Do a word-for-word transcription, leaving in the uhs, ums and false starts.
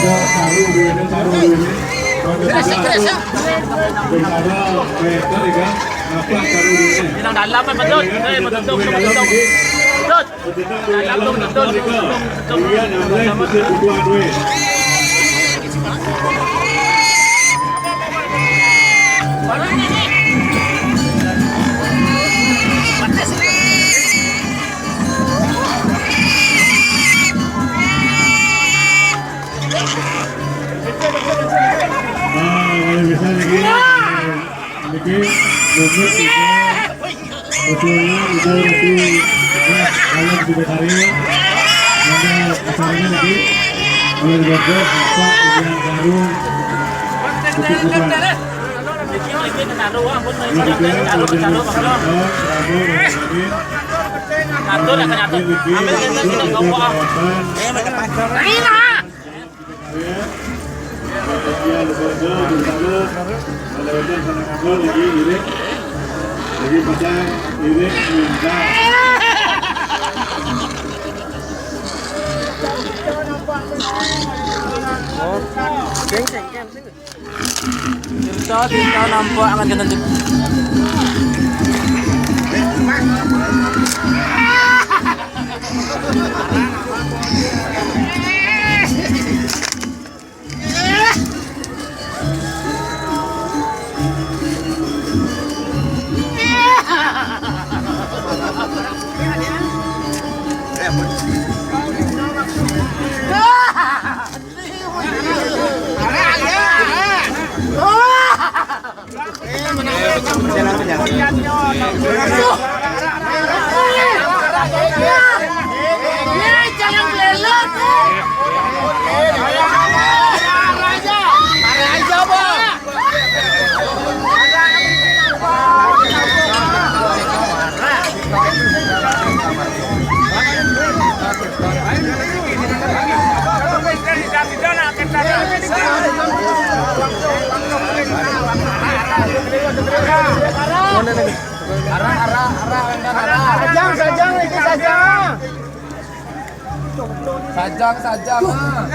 Saru duene, saru duene. Nang dalam, eh, betul. Eh, betul, betul, betul. Betul. Dalam, betul, betul, betul, betul. Ah, kalau bisa lagi. Niki, mungkin juga. Usulnya, usul itu, ya, kalian sudah karya. Ada acaranya lagi. Oleh Bapak, Bapak, Ibu yang baru. Cukup bukan. Ini juga, kemudian, Bapak, Bapak, Bapak, Bapak. Ini, Niki, untuk kawasan. Oh, geng sengkem sih. Cinta, cinta nampak akan kena. Sajang, sajang, ini sajang. Sajang, sajang, ah.